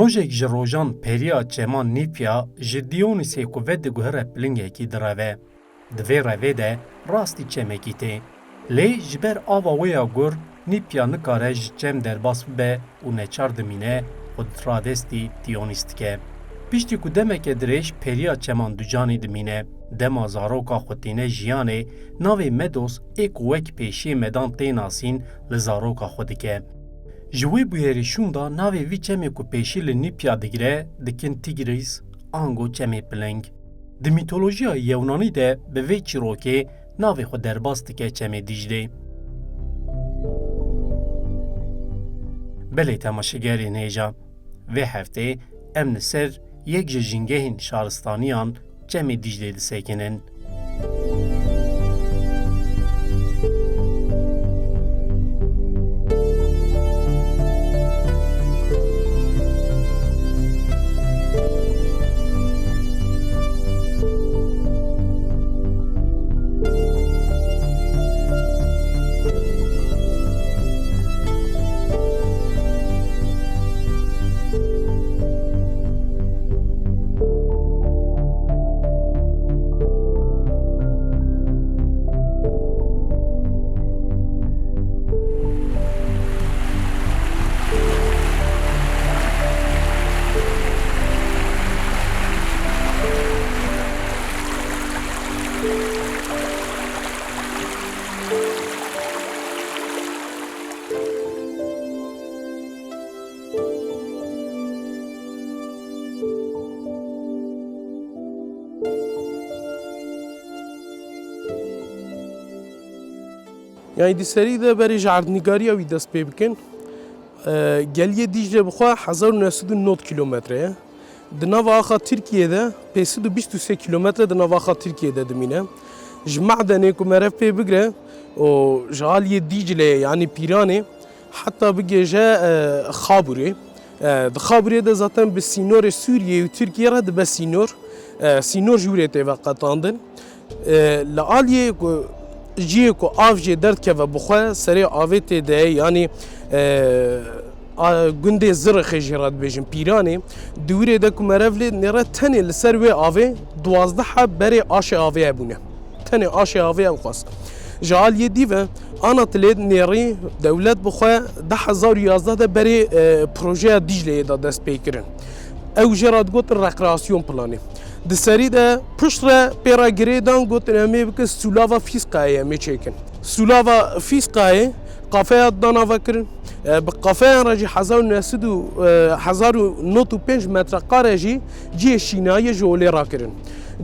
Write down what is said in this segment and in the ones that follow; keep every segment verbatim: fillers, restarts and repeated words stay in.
Rojek ji rojan periya çeman Nîpya ji Diyonîsê ku vediguhere pilingekî direve. Di vê revê de rastî çemekî tê. Lê ji ber ava wê ya gur, Nîpya nikare ji çem derbas bibe û neçar dimîne, xwe di radestî Diyonîs dike. Piştî ku demeke dirêj periya çeman ducanî dimîne, dema zaroka xwe tîne jiyanê, navê Medos ê ku wek pêşiyê medan tê nasîn li zaroka xwe dike. Ji wê bûyerê şûnda navê vî çemê ku pêşî li Nîpya digire, dikin Tigris, ango çemê piling. Di mîtolojiya Yewnanî de bi vê çîrokê navê xwe derbas dike çemê Dîclê. Belê temaşegerên hêja, vê heftê em li ser yek ji jîngehên şaristaniyan çemê Dîclê disekinin. Yani di serî de berê ji erdnîgariya wî dest pê bikin. E, geliyê Dîcle bi xwe hezar û neh sed û nod kîlometre ye. Di nava axa Tirkiyê de pênc sed û bîst û sê kîlometre di nava axa Tirkiyê de dimîne. Ji Medenê ku meriv pê bigire û ji aliyê Dîcleyê, yanî Pîranê, heta bigêje, e, Xabûrê. E, di Xabûrê de zaten bi sînorê Sûriyê û Tirkiyê re dibe sînor. E, sînor ji wî rê tê veqetandin. E, li aliyê ku cihê ku av jê derdikeve bi xwe, serê avê tê de ye, yanî, e, a, gundê Zirixê jê re dibêjin Pîranê, di wî rê de ku meriv lê nêre tenê li ser wê avê duwazdeh heb berê aşê avê hebûne. Tenê aşê avê ew xwest. Ji aliyê dî ve ana tilê nêrî dewlet bi xwe du hezar û yazdeh de berê, e, projeya Dîcleyê de dest pê kirin. Ew jê re digotin rekreasyon planê. Di serî de pişt re pê re girê dan, gotin em ê bikin Sûlava Fîskayê em ê çêkin. Sûlava Fîskayê kafeya dana vekirin. E, bi kafeyan re jî hezar û neh sed û, e, hezar û nod û pênc metreqare jî cihê şînayê ji holê rakirin.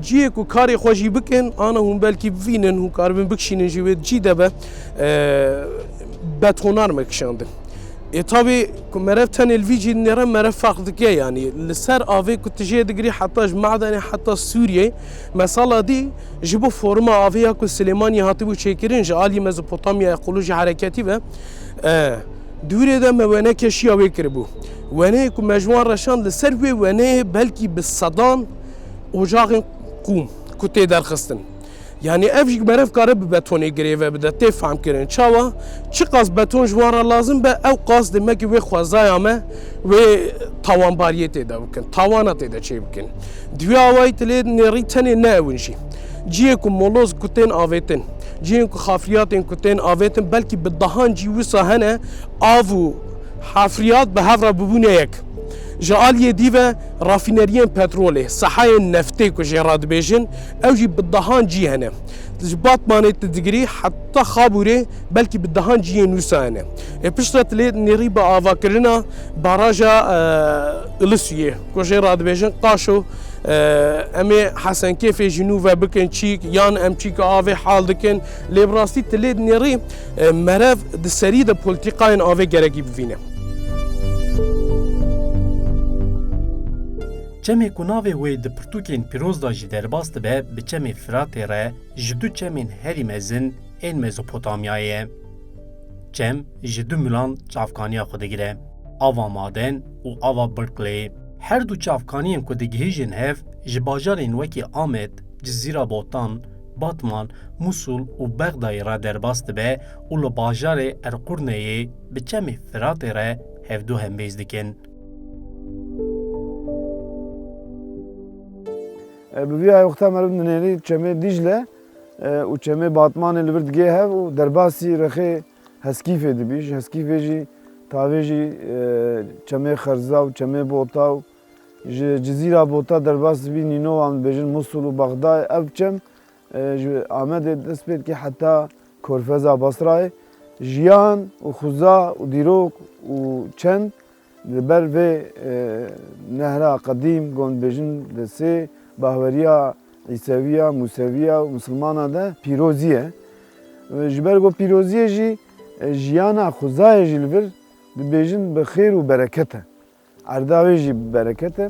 Cihê ku karê xwe jî bikin, ana hûn belkî bivînin, hûn karibin bikişînin jî wê cî de be, e, betonan me kişandin. Ê, tabî ku meriv tenê li vî cî dinêre, meriv ferq dike, yanî li ser avê ku tu jê digirî heta ji Medenê heta Sûriyê, mesela dî ji bo forma avê ya ku Silêmaniyê hatibû çêkirin ji alî Mezopotamya ekolojî hereketî ve, e, di wî rê de me wene keşiya wê kiribû. Weneyê ku me ji wan re şand, li ser wê weneyê belkî bi sedan ocaxên qûm ku tê derxistin. Yanî ev jî meriv kare bi betonê girêve bide, tê fehmkirin. Çawa? Çiqas beton ji wan re lazim be, ew qas demekî wê xwezaya me, wê tawanbariyê tê de bikin, tawana tê de çê bikin. Di wî awayî tilê nêrî tenê ne ewin jî. Cihê ku moloz ku tên avêtin, cihên ku xafriyatên ku tên avêtin, belkî bi dehan cî wisa hene, av û xafriyat bi hev re bibûne yek. Ji aliyê dî ve rafîneriyên petrolê, sehayên neftê ku jê re dibêjin, ew jî bi dehan cî hene. Ji Batmanê tu digirî heta Xabûrê belkî bi dehan cihên wisa hene. Ê piştre tu lê nêrî bi avakirina baraja, e, Ilisuyê ku jê re dibêjin Qaşo, e, em ê Hesenkêfê ji nû ve bikin çîk, yan em çîka avê hal dikin. Lê bi rastî tu lê nêrî, e, meriv di serî de polîtîkayên avê gerekî bivîne. Çemê ku navê wê di pirtûkên pîroz de jî derbas dibe, bi çemê Firatê re ji du çemên herî mezin ên Mezopotamyayê ye. Çem ji du milan çavkaniya xwe digire, ava Maden û ava Birkleyê. Her du çavkaniyên ku digihîjin hev ji bajarên wekî Amed, Cizîra Botan, Batman, Mûsul û Bexdayê re derbas dibe û li bajarê Erqurneyê bi çemê Firatê re hevdu hembêz dikin. E, bi vî ayê wexta meriv dinêrî çemê Dîcle, e, û çemê Batmanê li vir digê hev û derbasî rexê Heskîfê dibî. Ji Heskîfê jî tavê jî, e, çemê Xerza û çemê Bota û ji Cizîra Bota derbas dibî Nînova, em dibêjin Musul û Bexdayê. Ev çem, e, ji Amedê dest pê dike heta Korfeza Basrayê. Jiyan û xuza û dîrok û çend li ber vê, e, nehra qedîm, ku em dibêjin di sê bahweriya Îseviya, Mûseviya û Misilmana de pîrozî ye. E, ji ber ku pîroziyê jî, e, jiyana xuzayê jî li vir dibêjin bi xêr û bereket e. Erda wê jî bereket e.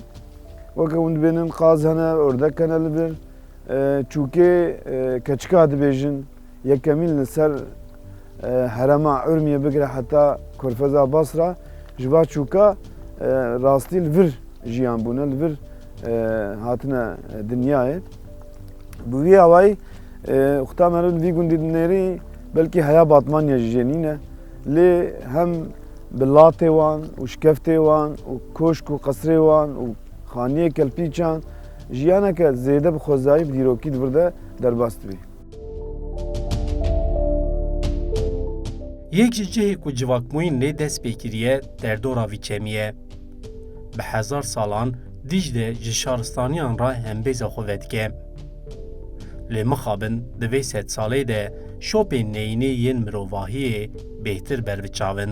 Weke hûn dibênin qaz hene, ordek hene li vir. E, çûkê, e, keçika dibêjin. Yekemîn li ser, e, herema Urmiyê bigire heta Korfeza Basra. Ji va çûka, e, rastî li vir jiyan bûne, li vir, e, hatine dinyayê. Bi vî awayî, e, wexta meriv li vî gundî dinêrî, belkî heya Batmaniya jî jê nîne. Lê hem bi latê wan û şikeftê wan û koşk û qesrê wan û xaniyê kelpîçan, jiyaneke zêde bi xwezayî, bi dîrokî di vir de derbas dibî. Yek ji cihê ku civakbûyîn lê dest pê kiriye, derdora vî çemî ye. Bi hezar salan Dîcle ji şaristaniyan re hembêza xwe vedike. Lê mixabin di vê sedsalê de şopên neyînê yên mirovahiyê bêhtir ber bi çav in.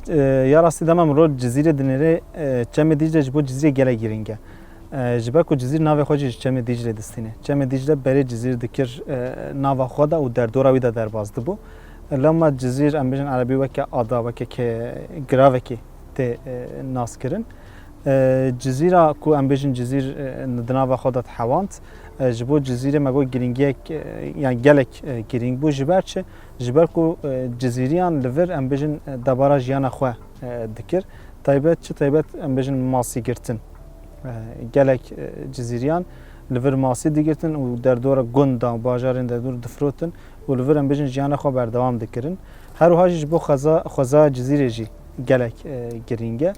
E, ya rastî dema mirov Cizîrê dinêre, e, çemê Dîcle ji bo Cizîrê gelek girîng e. E, ji ber ku Cizîr navê xwe jî ji çemê Dîclê distîne. Çemê Dîcle berê Cizîr dikir, e, nava xwe de û derdora wî de derbas dibû. Lema Cizîr, em bêjin erebî weke ada, weke ke-, giravekê tê, e, naskirin. E, Cizîra ku em bêjin Cizîr, e, di nava xwe de dihewand, e, ji bo Cizîrê me got girîngiyek, e, yan gelek, e, girîng bû. Ji ber çi? Ji ber ku, e, Cizîriyan li vir, em bêjin, e, debara jiyana xwe, e, dikir. Taybet, çi taybet, em bêjin masî girtin. E, gelek, e, Cizîriyan li vir masî digirtin û derdora gund da, bajarên derdor difirotin û li vir, em bêjin, jiyana xwe berdewam dikirin. Her wiha jî ji bo xeza-, xwezaya Cizîrê jî gelek, e, girîng e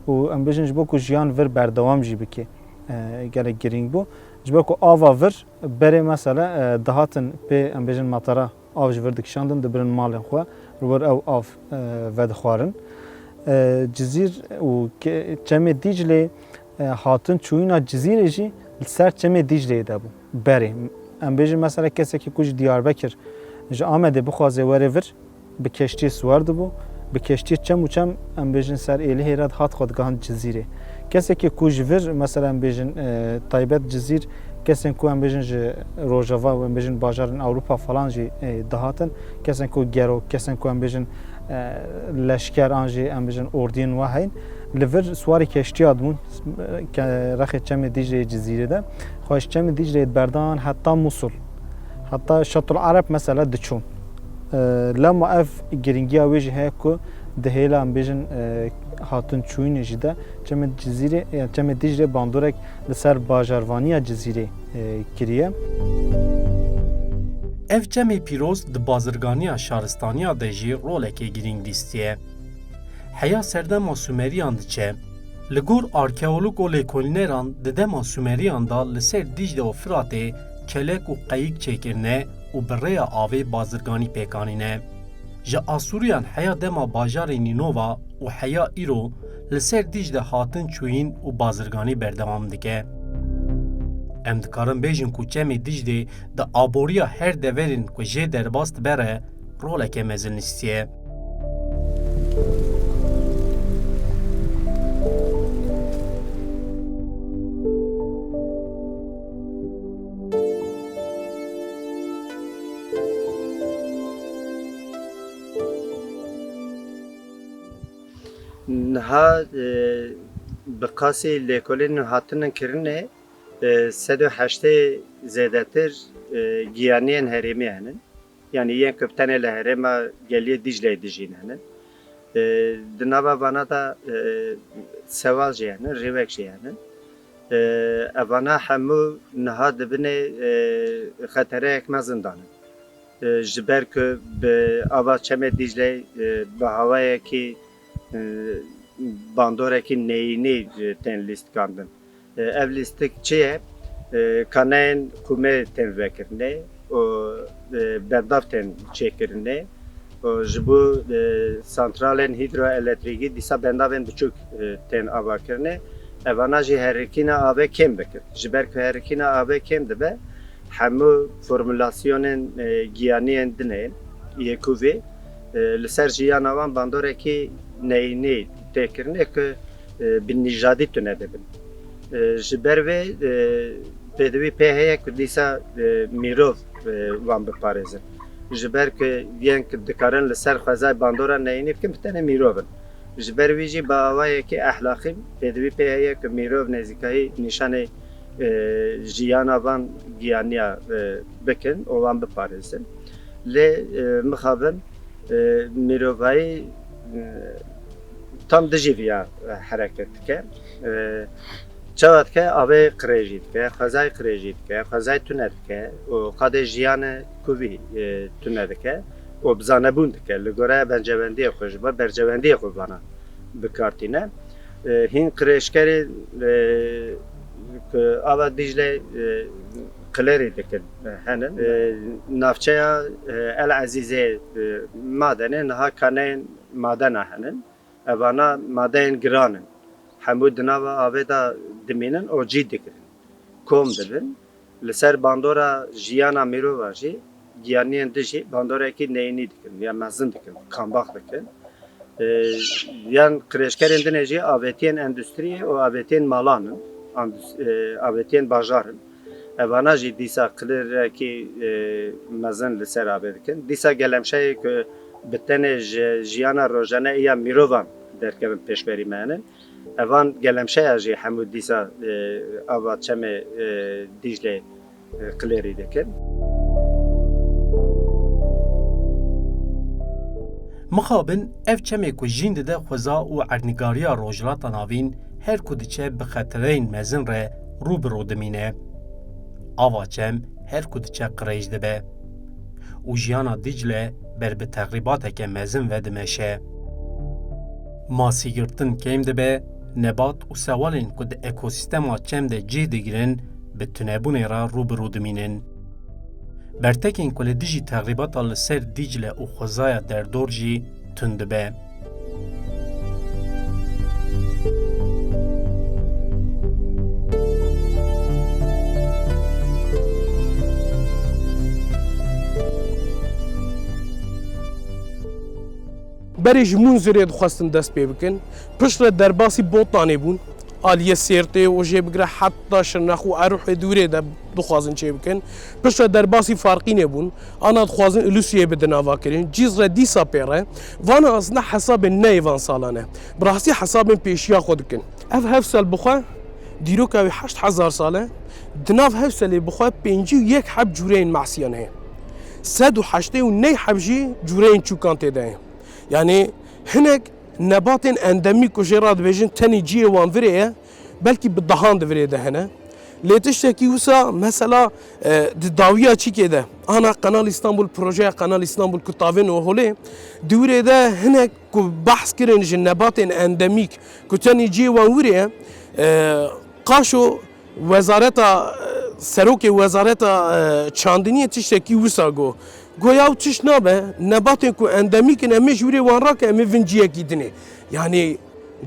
û em bêjin ji bo ku jiyan vir berdewam jî bike, e, gelek girîng bû. Ji ber ku ava vir berê mesela, e, dihatin pê, em bêjin, matara av ji vir dikişandin, dibirin malên xwe, li wir ew av, e, vedixwarin. E, Cizîr û ke-, çemê Dîclê, e, hatin çûyîna Cizîrê jî li ser çemê Dîcleyê de bû. Berê, em bêjin mesela kesekî ku ji Diyarbekir, ji Amedê bixwaze were vir, bi keştiyê siwar dibû, bi keştiyê çem û çem, em bêjin, ser Êlihê re dihat xwe digihand Cizîrê. Kesekî ku ji vir, mesela, em bêjin, e, taybet Cizîr, kesên ku, em bêjin, ji Rojava û, em bêjin, bajarên Ewropa falan jî, e, dihatin, kesên ku gero, kesên ku, em bêjin, e, leşker an jî, em bêjin, ordiyên we heyn, li vir siwarî keştiya dibûn, ke-, rexê çemê Dîcleyê Cizîrê de. Xwe ji çemê Dîcleyê diberdan heta Musul. Heta Şatul Ereb mesela diçûn. E, lema ev girîngiya wê jî heye ku di hêla, em bêjin, e, hatin çûyînê jî de çemê Cizîrê, yani çemê Dîclê bandorek li ser bajarvaniya Cizîrê, e, kiriye. Ev çemê pîroz di bazirganiya şaristaniya de jî roleke girîng lîstiye. Heya serdema Sumeriyan diçe. Li gor arkeolog û lêkolîneran di dema Sumeriyan de li ser Dîcle û Firatê kelek û qeyik çêkirine û bi rêya avê bazirganî pêk anîne. Ji Asûriyan heya dema bajarê Nînova û heya îro li ser Dîcle hatin çûyîn û bazirganî berdewam dike. Em dikarin bêjin ku çemê Dîclê di aboriya her deverên ku jê derbas dibe re roleke mezin lîstiye. Niha, e, bi qasî lêkolîn hatinin kirinê, e, sed û heştê zêdetir, e, giyaniyên herêmî henin. Yanî yên ku bi tenê li herêma Geliyê Dîcleyê dijîn henin. E, di nava vana de, e, sewal jî henin, rîwek jî henin. E, evana hemû niha di binê, e, xetereyek mezin de ne. E, ji ber ku bi ava Çemê Dîclê, e, bi hawayekî, e, bandorekî neyînî, e, tên lîstikandin. E, ev lîstik çi ye? E, kaneyên qûmê tên vekirinê û, e, bendav tên çêkirinê û ji bo, e, santralên hîdroelektrîkî dîsa bendavên biçûk, e, tên avakirinê. Evana jî herikîna avê kêm bikin. Ji ber ku herikîna avê kêm dibe, hemû formulasyonên, e, giyaniyên dinê yê kuvê, e, li ser jiyana wan bandorekî neyînî tê kirinê ku, e, bi nîjadî tune dibin. E, ji ber vê, e, pêdivî pê heye ku dîsa, e, mirov, e, wan biparêzin. Ji ber ku yên ku dikarin li ser xwezayê bandora neyînî bikin, bi tenê mirov in. Ji ber wî jî bi awayekî ehlaqî pêdivî pê heye ku mirov nêzîkayî nîşanê, e, jiyana van giyaniya, e, bikin û wan biparêzin. Lê, e, mixabin, e, mirovayî, e, tam dijî viya, e, hereket dike. E, çawa dike? Avê qirêjî dike, xwezayê qirêjî dike, xwezayê tune dike û qadê jiyane kuvî, e, tune dike û bizanebûn dike. Li gore bencevendiyê xwe ji bo bercevendiyê xwe vana bi kar tîne. E, hîn qirêjkerên, e, ku ava Dîcle, e, qilêrî dikin, e, henin. E, navçeya, e, El Ezîzê, e, Madenê niha kaneyên madena henin. Evana madeyên giran in. Hemû di nava avê de dimînin û cî digirin. Kom dibin. Li ser bandora jiyana mirova jî, giyaniyên din jî bandorekî neyînî dikin ya mezin dikin, kambax dikin. E, yan qirêjkerên dinê jî avêtiyên endustriyê û avêtiyên malan in, andus-, e, avêtiyên bajar in. Evana jî dîsa qilirekî, e, mezin li ser avê dikin. Dîsa gelemşeyê ku bi tenê ji jiyana rojane ya mirovan derkevin pêşberî me henin. Evan gelemşeya jî hemû dîsa, e, ava çemê, e, Dîclê, e, qilêrî dikin. Mixabin ev çemê ku jîn dide xweza û erdnîgariya Rojhilata Navîn her ku diçe bi xetereyên mezin re rû bi rû dimîne. Ava çem her ku diçe qirêj dibe û jiyana Dîcle ber bi texrîbateke mezin ve dimeşe. Masîgirtin kêm dibe, nebat û sewalên ku di ekosîstema çem de cih digirin, bi tunebûnê re rû bi rû dimînin. Bertekên ku li dijî texrîbata li ser Dîcle û xwezaya derdor jî tund dibe. Berê ji Munzurê dixwestin dest pê bikin. Piştre derbasî Botanê bûn. Aliyê Sêrtê û jê bigire heta Şirnex û Erûhê dûrê de dixwazin çê bikin. Piştre derbasî Farqînê bûn. Ana dixwazin Ilusiyê bidin avakirin. Cîzre dîsa pê re. Vana aslında hesabên neyê van salan e. Bi rastî hesabên pêşiya xwe dikin. Ev hevsel bi xwe dîroka wî heşt hezar sal e. Di nav hevselê bi xwe pêncî û yek heb cûreyên mehsiyan heye. Sed û heştê û neh heb jî cûreyên çûkan tê de ye. Yanî hinek nebatên endemîk ku jê re dibêjin tenê cihê wan virê ye, belkî bi dehan di virê de hene. Lê tiştekî wisa mesela, e, di dawiya çîkê de, ana Kanal Îstanbul, projeya Kanal Îstanbul ku tavên û holê, di wirê de hinek ku behs kirin ji nebatên endemîk ku tenê cihê wan wirê ye, e, qaşo wezareta, e, serokê wezareta, e, çandiniyê tiştekî wisa got. Goya ew tişt nabe, nebatên ku endemîk in, em ê ji wirê wan rakin, em ê vin ciyekî dinê. Yanî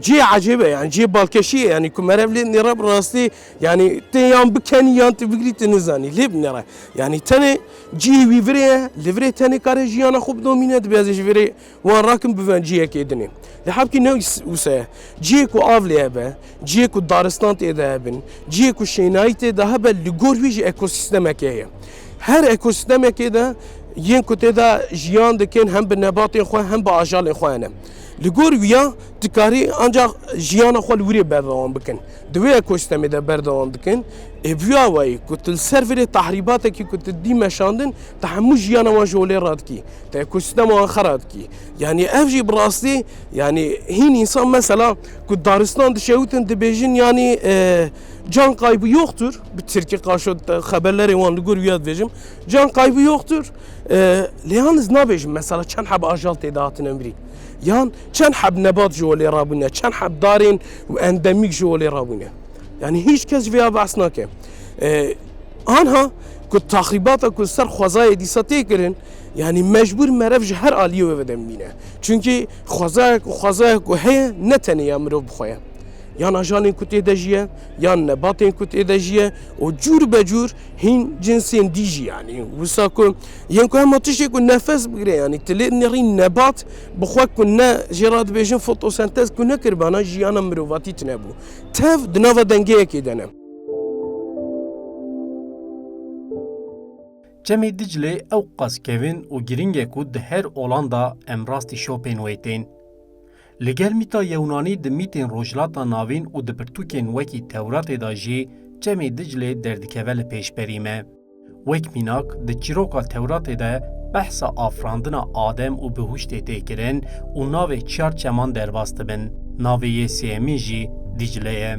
cihê ecêb e, yanî cihê balkêşî ye, yanî ku merev lê nêre bi rastî, yanî tê yan bikenî yan tu bigirî tu nizanî, lê binêre. Yanî tenê cihê wî virê ye, li virê tenê kare jiyana xwe bidomîne, dibe ez ê ji virê wan rakim bibin cihekê dinê. Lê hebkî ne wis-, wisa ye. Cihê ku av lê hebe, cihê ku daristan tê de hebin, cihê ku şênayî tê de hebe, li gor wî jî ekosîstemekê heye. Her ekosîstemekê de yên ku tê de jiyan dikin, hem bi nebatên xwe hem bi ajalên xwe hene. Li gor wiya dikarî ancak jiyana xwe li wirê berdewam bikin. Di wê ekosîstemê de berdewam dikin. Ê bi wî awayî ku tu li ser vê rê tahrîbatekî ku tu dî meşandin, tu hemû jiyana wan ji holê radikî, tu ekosîstema wan xera dikî. Yanî ev jî bi rastî, yanî hîn însan mesela ku daristan dişewtin dibêjin, yanî, e, can kaybı yoktur. Bi tirkî qaşo xeberlerê wan li gor wî ya dibêjim. Can kaybı yoktur. E, lê yalnız nabêjim mesela çend heb ajal tê de hatine mirî. Yan çend heb nebat ji holê rabûne, çend heb darên û endemîk ji holê rabûne. Yanî hîç kes ji vê ya behs nake. E, anha ku taxrîbata ku ser xwezayê dîsa tê kirin, yanî mecbûr meriv ji her aliyê wê ve demîne. Çunkî xwezayek û xwezayek ku heye ne tenê ya mirov bi xwe ye. Yan ajalên ku tê de jiye, yan nebatên ku tê de jiye û cûr be cûr hîn cinsên dî jî yanî. Wisa ku yên ku hema tiştê ku nefes bigire yanî, tu lê nirî nebat bi xwe ku ne jê re dibêjin fotosentez ku nekiribana jiyana mirovatî tune bû. Tev di nava dengeyekê de ne. Çemê Diclê ew qas kevin û giring e ku di her olan de em rastî şopên wê tên. Li gel mîta Yewnanî di mîtên Rojhilata Navîn û di pirtûkên wekî Tewratê de jî Çemê Diclê derdikeve li pêşberî me. Wek mînak di çîroka Tewratê de behsa afirandina Adem û bihuştê tê kirin û navê çar çeman derbas dibin. Navê yê sêyemîn jî Dîcle ye.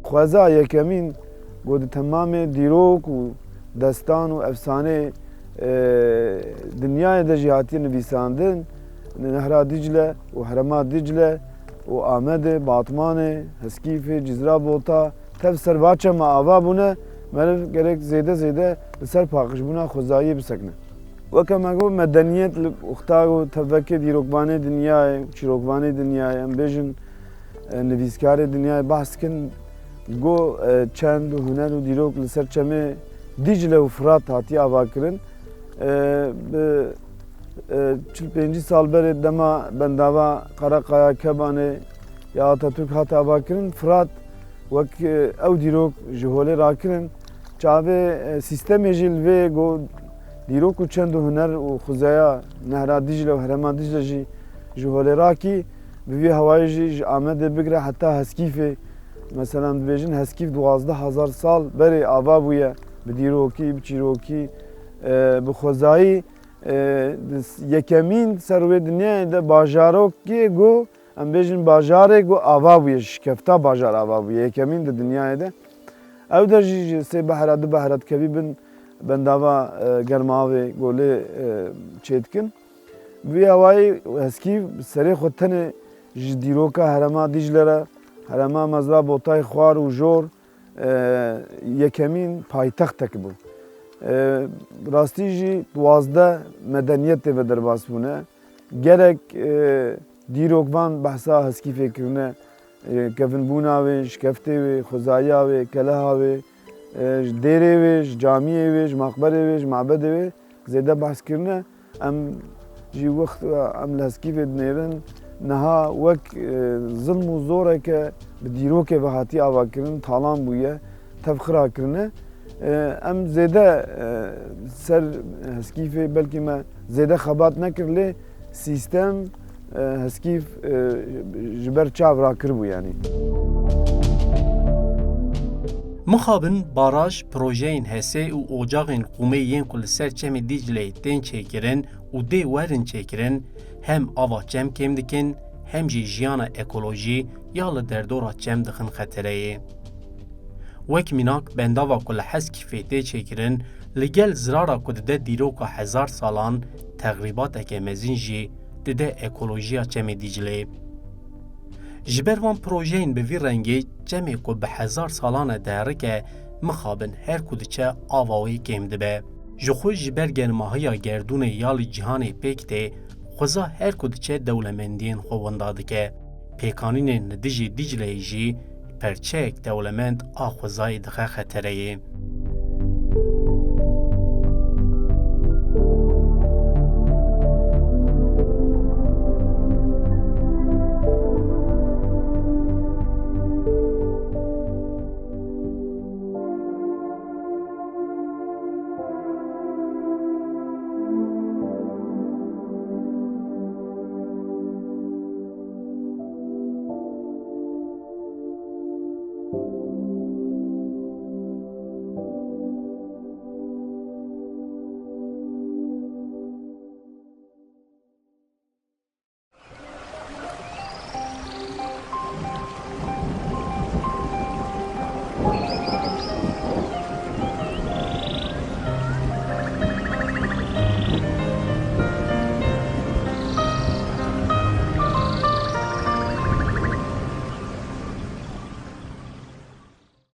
Xweza yekemîn ku di temamê dîrok û destan û efsaneyê, e, dinyayê de jî hatiye nivîsandin, Nehra Dîcle û Herema Dîcle û Amedê, Batmanê, Heskîfê, Cizra Bota, tev ser va çema ava bûne, meriv gerek zêde zêde li ser paqijbûna xwezayiyê bisekine. Weke me got, medeniyet li wexta ku tevekê dîrokvanê dinyayê û çîrokvanê dinyayê, em bêjin, e, nivîskarê dinyayê behs dikin, got, e, çend û huner û dîrok li ser çemê Dîcle û Firat hatiye avakirin. E, bi, e, çil pêncî sal berê dema bendava Karakaya Kebanê ya Atatürk hat avakirin, Firat wek, e, ew dîrok ji holê rakirin. Çavê, e, sîstemê jî li vê got dîrok û çend û huner û xuzeya Nehra Dîcle û Herema Dîcle jî ji holê rakî, bi vî hawayê jî ji Amedê bigire heta Heskîfê, mesela dibêjin Heskîf duwazdeh hezar sal berê ava bûye bi dîrokî, bi çîrokî, e, bi xwezayî. E, di s-, yekemîn ser wê dinyayê de bajarokê ku, em bêjin bajarê ku ava bûye, şikefta bajar ava bûye, yekemîn di dinyayê de. Ew der jî ji sê behra, du behra dikevî bin bendava, e, Germavê ku lê, e, çêdikin. Bi vî hawayî Heskîf serê xwe tenê ji dîroka herêma Dîcle re, herêma Mezra Botay, Xwar û Jor, e, yekemîn paytextek bû. E, rastî jî duwazdeh medeniyet tê ve derbas bûne. Gelek, e, dîrokvan behsa Heskîfê kirine, e, kevinbûna wê, şikeftê wê, xwezaya wê, keleha wê, e, ji dêrê wê, ji camiyê wê, ji maqberê wê, ji mabedê wê zêde behs kirine. Em jî wext em li Heskîfê dinêrin, niha wek, e, zilm û zoreke bi dîrokê ve hatiye avakirin, talan bûye, tevxira kirine. E, em zêde, e, ser Heskîfê belkî me zêde xebat nekir, lê sîstem, e, Heskîf, e, ji ber çav rakiribû yanî. Mixabin baraj, projeyên H E S û ocaxên qûmê yên ku li ser çemê Dîcleyê tên çêkirin û dê werin çêkirin, hem ava çem kêm dikin, hem jî jiyana ekolojî ya li derdora çem dixin xetereyê. Wek mînak, bendava ku li Heskîfê tê çêkirin, li gel zirara ku dide dîroka hezar salan, texrîbateke mezin jî dide ekolojiya çemê Dîcleyê. Ji ber van projeyên bi vî rengê, çemê ku bi hezar salan e diherike, mixabin her ku diçe ava wê kêm dibe. Ji xwe ji ber germahiya gerdûnê ya li cîhanê pêk tê, xweza her ku diçe dewlemendiyên xwe winda dike. Pêkanînên li dijî Dîcleyê jî perçeyek dewlemend a xwezayê dixe xetereyê.